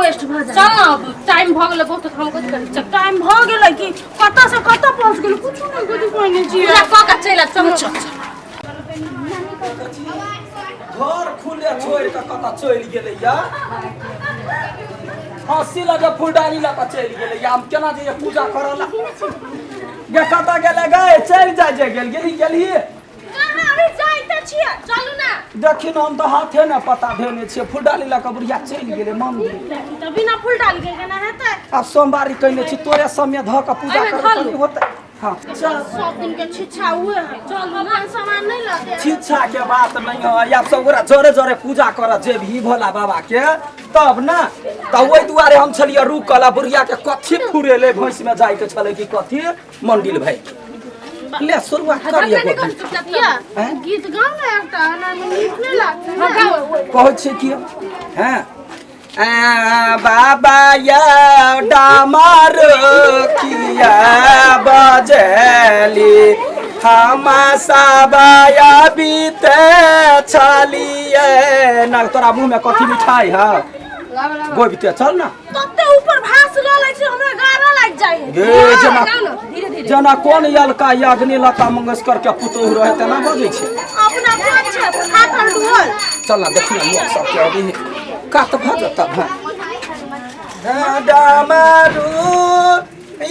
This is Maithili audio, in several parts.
वेस्ट भऽ जाए। चल ना, टाइम भऽ गेलै बहुत, हम कथी करी? चल। टाइम भऽ गेलै कि कतऽ से कतऽ पहुँच गेलै, कुछो नहि कथी कहने छियै। पूजा कऽ के चलि आ, चल चल। घर खुले छोड़ि कऽ कतऽ चलि गेलै या हँसी लगे फुलडाली लऽ कऽ चलि गेलै या, हम केना जइयै पूजा करऽ ला? गे कतऽ गेलै गै? चलि जाइ जे गेल गेली गेलही। कहाँ अभी जाइते छियै। चलू ना। देखी ने, हम तऽ हाथे ने पता धेने छियै, फुलडाली लऽ कऽ बुढ़िया चलि गेलै मंदिर। तऽ बिना फूल डाल के केना हेतै? आब सोमवारी कयने छी, तोरे समय धऽ कऽ पूजा एहिमे करबै धऽ तऽ लू। नहि होतै। हाँ चल। सब दिन के छिच्छा उहे है। चल, अपन सामान नहीं लगे। शिक्षा के बात नहीं है, आब सब गोरा जरे जरे पूजा करऽ जेबही भोला बाबा के तब ने। तऽ ओहि दुआरे हम छलियै रुकल, आ बुढ़िया के कथी फुरेले, भैंस में जाय के छलै कि कथी मंडिल भाई ले शुरुआत करिए जखने गोदी। चुपचाप या हैं? गीत गाओ ना एकटा, एना में नीक नहीं लागतै हाँ, ना। गाओ। कहै छियै कि हैं आ, बाबा या डामर किया बजली, हम साबाया बीते छलिए ना। तोरा मुँह में कथी मिठाई है गोबिते? चल ना। तते ऊपर भास रहलै छै, हमरा गारा लागि जाइ है। गे जेना गाओ ना धीरे धीरे। जेना कोन यलका याग्नि लता मंगेशकर के पुतोहु रहे तेना बजै छै। अपना कोन छै फाटल डुअल। चल ना, देखी ना लोग सबके अभी कात भऽ जेतऽ। हाँ डमरू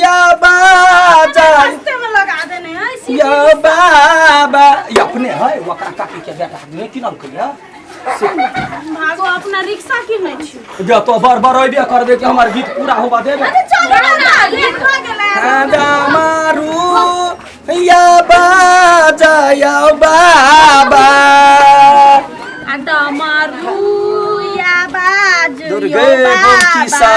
या बाजा रास्ते में लगा देने है सीढ़ी। या बाबा, ये अपने है, ओकरा काकी के बेटा नहीं किनल कहिया से। भागो, अपना रिक्शा किनै छी। जे तो बर बर अइबे करबे कि हमर गीत पूरा होबा देबे। अरे चल ना, लेट भऽ गेलै। डमरू या बाजा या बाबा आ डमरू या बाज दुर्गे बौकी सा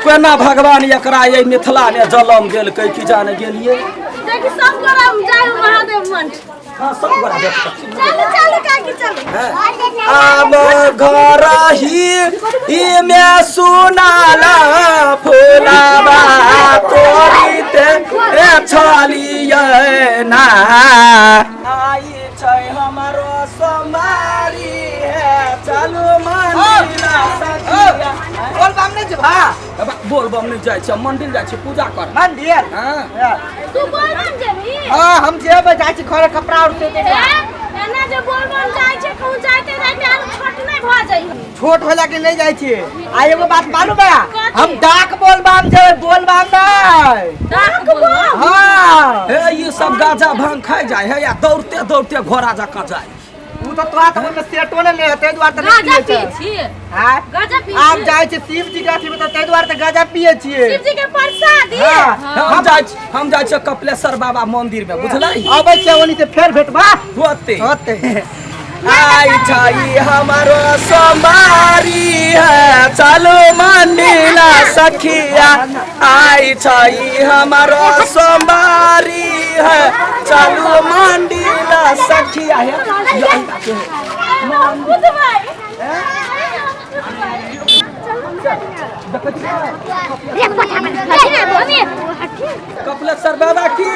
केना भगवान एकरा एहि मिथिला मे जलम देलकै कि जाने गेलियै। देखि सब गोरा जाय महादेव मंठ। हाँ, सब गोरा देख। चलू चलू काकी, चलू। आब घर ही इमे सुनाला फुलाबा तोड़िते ए छलियै ना। आई छै हमरो सोमवारी है, चलू मंदिर सखिया। बोल बम नहीं जेबा? बोल बम नहीं जाइ छै, मंदिर जाइ छै पूजा कर। मंदिर? हाँ। तू बोल बम जेबही? हाँ, हम जेबै, जाइ छी घरे कपड़ा और से। ए, एना जे बोल बम जाइ छै, कहूँ जाइते जाइते आर छोट नहि भऽ जाइ। छोट होला के नहीं जाइ छी। आ एगो बात मालूम बा? कथी? हम डाक बोल बम जेबै, बोल बम नहीं। डाक बम? हाँ। हे, ई सब गाजा भांग खाइ जाइ है या दौड़ते दौड़ते घोड़ा जकाँ जाइ। उ तो तोरा तऽ ओहिमे सेटो नहि ले, ताहि दुआरे तऽ नहि गाजा पियै पियै छै। छियै? हाँ? गाजा पियै आब छियै? जाइ छै शिव जी के अथी में तऽ ताहि दुआरे तऽ गाजा पियै छियै। शिव जी के प्रसादी। हाँ। हम जाइ छियै कपिलेश्वर बाबा मंदिर में, बुझलै? अबै छियै ओनी से, फेर भेटबा। होते। होते। आई छई हमारो सोमवारी है, चलो मंदिर सखिया। आई छई हमारो सोमवारी है, चलो मंदिर सखिया। है बुझबै। कपिलेश्वर बाबा की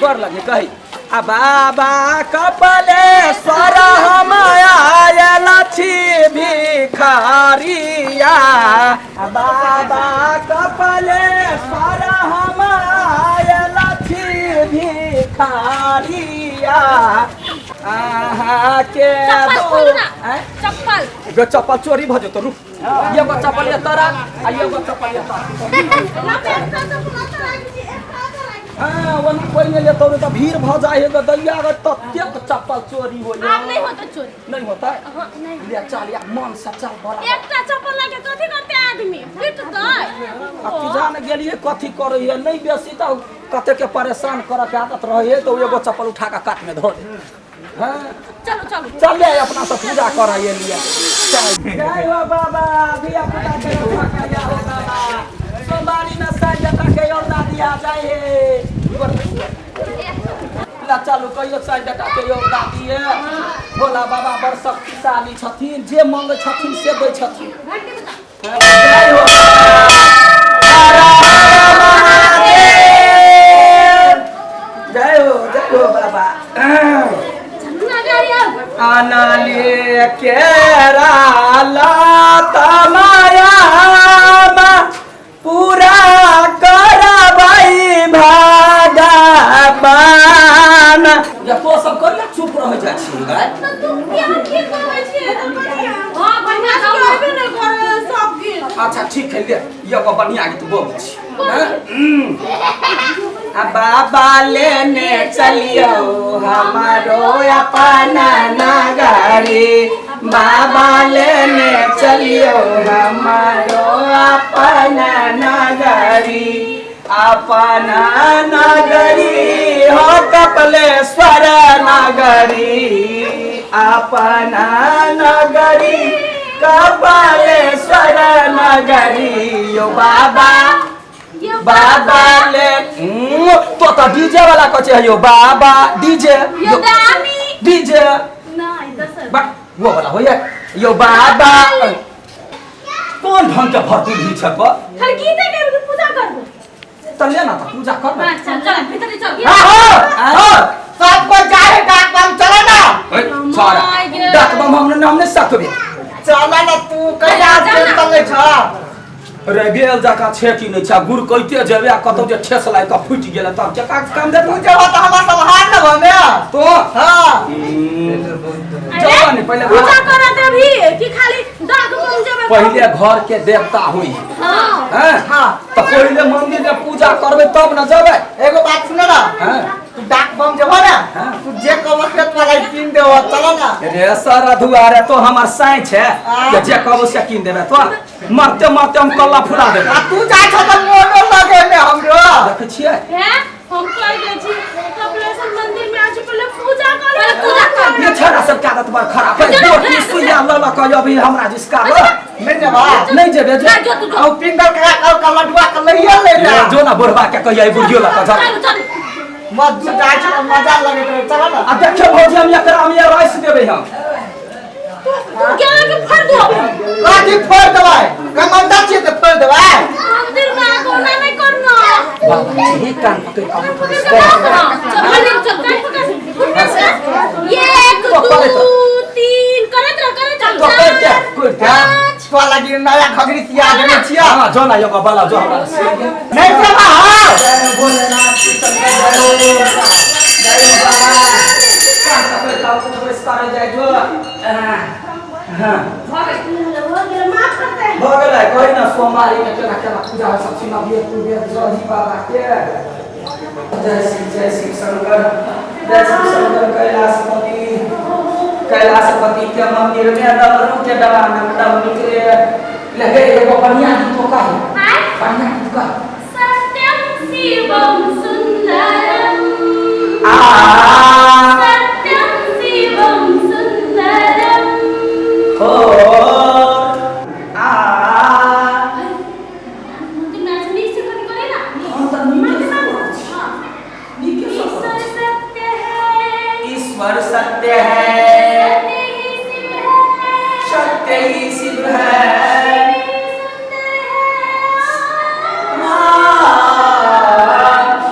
गोर लगे कही। आ बाबा कपिलेश्वर हम आयल छी भिखारिया, आ बाबा कपिलेश्वर हम आयल छी भिखारिया, अहाँके चप्पल खोलू ना। आँय? चप्पल। गे चप्पल चोरी भऽ जेतौ, रुक। एगो चप्पल ये तोरा आ एगो चप्पल ये तोरा। हाँ, ओना कोइ नहि लेतौ, नहि तऽ भीड़ भऽ जाइ है। दैया गे, ततेक चप्पल चोरी होइए। आब नहीं होता चोरी। नहीं होता है? हाँ, नहीं। ले चल या मन से चल बड़ा। एकटा चप्पल लके कथी करते आदमी पिटतै? आ की जाने गेलियै कथी करै है। नहि बेसी तऽ कते के परेशान करऽ के आदत रहै है, तऽ ओ एगो चप्पल उठा कऽ कात में धऽ दे। हाँ। चलो चलो। चल ले, अपना सब पूजा करऽ एलियै। चल। जय हो बाबा, धिया पुता के रक्षा करिया हो बाबा। सोमवारी में साँझ जता के औरदा दिया जाय हे। ला चलू, कहियो साँझ बेटा के औरदा दिए। भोला बाबा बड़ शक्तिशाली छथिन, जे मांगै छथिन से दै छथिन। जय हो, हर हर महादेव। जय हो, जय हो बाबा। अनले केरा लतमाया पूरा करबै भगवान। या तो सब कर ना चुप रह जाइ छी गाय। तऽ तू किया गीत गाबै छियै? तऽ बढ़िआँ। हां बढ़िया गाओ आज के अयबे नहि करे सब गीत। अच्छा ठीक है ले ये बढ़िया गीत गबै छी। आ बाबा लेने चलियो हमारो अपना नगरी, बाबा लेने चलियो हमारो अपना नगरी, अपना नगरी हो कपलेश्वर नगरी, अपना नगरी कपलेश्वर नगरी यो बाबा बाबा ले। तो तो डीजे वाला कहे यो बाबा डीजे यो दानी डीजे नहीं दसर बा वो वाला होइए यो बाबा। कोन ढंग के भर्ती भी छै पर खाली गीते गाबि के पूजा करबो। त ले ना त पूजा कर ना। चल चल भीतर चल। हां हां सब को जाए डाक बम चला ना। छोरा डाक बम हमने नाम नहीं सकबे। चला ना तू कहिया चले छ रे गेल जका छे की नहीं छा गुड़ कइते जेबे आ कतौ जे ठेस लागि क फुटि गेल तब के का काम दे तू जेबा त हमरा संहार न भने तो। हां चल नहीं पहले पूजा कर देबी कि खाली डाक बम जेबे? पहले घर के देवता हुई। हां हां हां त पहले मंदिर में पूजा करबे तब न जेबे। एगो बात सुन ना, हां तू डाक बम जेबा ना तू जे कहबो से तोरा कीन देबो। चल ना रे सारा दुआरे तो हमर साई छे के जे कहबो से कीन देबे। तो मरते मरते हम कल्ला फुला देबे। आ तू जाय छ त मोनो लगे ने हमरो देखै छियै। हैं हम कह दै छी कपलेश्वर मंदिर में आज पहले पूजा कर। पूजा कर। ये छोरा सब के आदत बड़ खराब है। रोटी सुइया ल ल के अभी हमरा जिसका नहीं जेबा नहीं जेबे जो ना जो तू जो। औ पिंगल का औ का लडुआ के लइया ले जा जो ना बुढ़वा के कहियै बुढ़ियो ल के जा। चल चल मत तू जाय छ मजा लगे रे। चल ना आ देखियो भौजी हम एकरा हम ये राइस देबै हम। तू गेला के फड़ दो। काठी फोड़ देबै कमंदा छी त फोड़ देबै। मंदिर में कोना नहीं करना। बाबा ठीक कान पकड़ के चल चल चल 1 2 3 करत रह करत चल। तो करते करते तो लगी नया घघरी सिया देने छिया। हां जो ना योगा बाला जो हमरा नहीं जेबा। हां जय भोलेनाथ की शंकर जय जय बाबा कान पकड़ के कुछ करे जाय जो। हां हो गेल माफ कर दे। हो गेलै कहि ना सोमवारी में केना केना पूजा सब सीमा भी पूजे जही बाबा के। जय शिव जय शिव शंकर जय शिव शंकर कैलाशपति कैलाशपति के मंदिर में डमरू के डबा में डब निकले लगे एगो बढ़िया गीत तो कहे बढ़िया गीत कह। सत्यम शिवम सुंदरम आ सत्यम शिवम सुंदरम हो आ मंदिर में आज नीक से कथी करे ना। हम त नीके से करै छी। नीके से ईश्वर करै छी। सत्य है ईश्वर सत्य है सत्य ही शिव है सत्य ही शिव है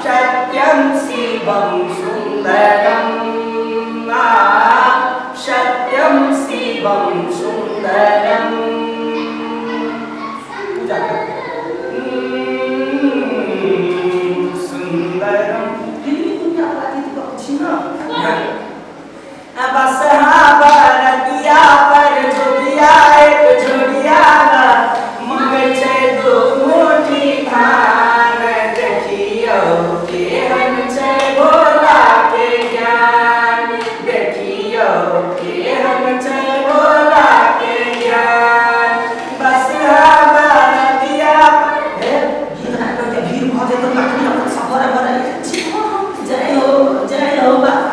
सत्यम शिवम सुंदरम सत्यम शिवम सुंदरम। पूजा कर सुंदरम फिल्मी दुनिया वाला गीत गाबै छी ना। बस बरतिया पर झुकिया एक झुरिया मंगै छै दू मुट्ठी धान देखियौ केहन छै भोला के ज्ञान देखियौ केहन छै भोला के ज्ञान। बस बरतिया हे गीत गाबि के भीड़ भऽ जेतै तखनी अपन सब भरे भरे जय हो बाबा।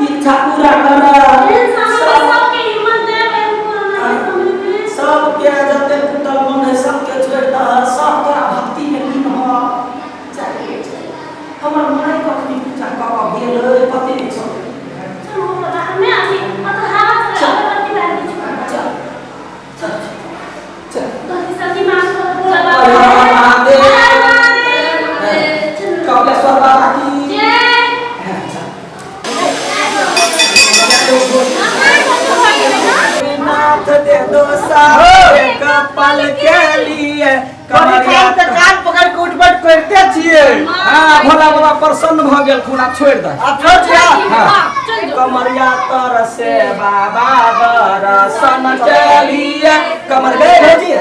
इच्छा पूरा कर सबके जते टूटल मन है सबके छोड़ि दह सब तोरा भक्ति में लीन ह। जय जय हमर माय कखनी पूजा कऽ कऽ गेल पते नहि छल। चल चल चल चल कपिलेश्वर बाबा की। सब एक पल के लिए। बड़ी कमरिया खान के कान पकड़ के उठ बैठ करते छियै। हाँ, भोला बाबा प्रसन्न भऽ गेलखुन, आब छोड़ि दे। आब छोड़ दिया। हाँ। चल जाओ। कमरिया तर से बाबा दर्शन के लिए। कमर गए भौजी,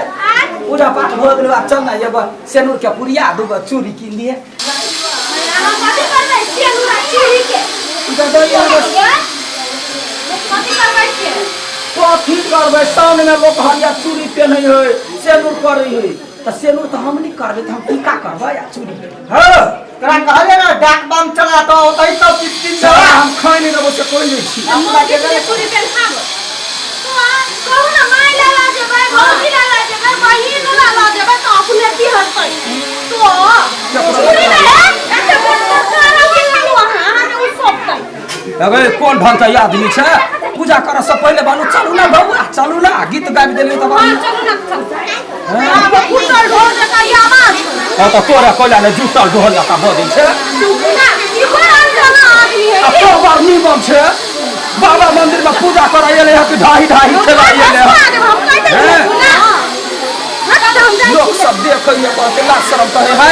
पूजा पाठ भऽ गेल, आब चल ना, एगो सेनूर के पुड़िया दूगो चूड़ी कीन दिए। अहाँ कथी करबै सेनुर आ चूड़ी के? कथी करबै छियै? कथी करबै, साउन में लोक हरियर चूड़ी पेन्है है, सेनूर करै है, तऽ सेनूर तऽ हम नहि करबै, तऽ हम टीका करबै आ चूड़ी। हाँ, तोरा कहले ना डाक बम चला तो ओतै सब चीज कीन चला, देबा। हम खाइ नहि देबो से कोइ नहि छी। मौगी के चूड़ी पेन्हाब। तो कहू ना, माय ला ला जेबै, भौजी ला ला जेबै, बहिन ला ला जेबै, तऽ अपने की हटतै? तो चूड़ी ना है, एते मोट मोट कारा की खालू अहाँ, अहाँके ओ सोपतै। अगे कोन ढंग के आदमी छै? पूजा करऽ से पहिले बालू, चलू ना बौआ, चलू ना, गीत गाबि देलियै तऽ हाँ, बालू। चलू ना, चलू। आब फुटल ढोल जकाँ ई आवाज। हाँ, तऽ तोरा कोइला ने जुटल ढोल जकाँ बजै छै। ना, ई बड़ अनजाना आदमी है। आ तो बड़ निमन छै, बाबा मंदिर में पूजा करऽ एलै हँ कि ढाही ढाही खेलाइ एलै हँ? हँसवा देब, हम कहि देलियै हैं? ना। हट, हम जाइ लोक छी। सब देखैए, कहतै लाज शरम तऽ है।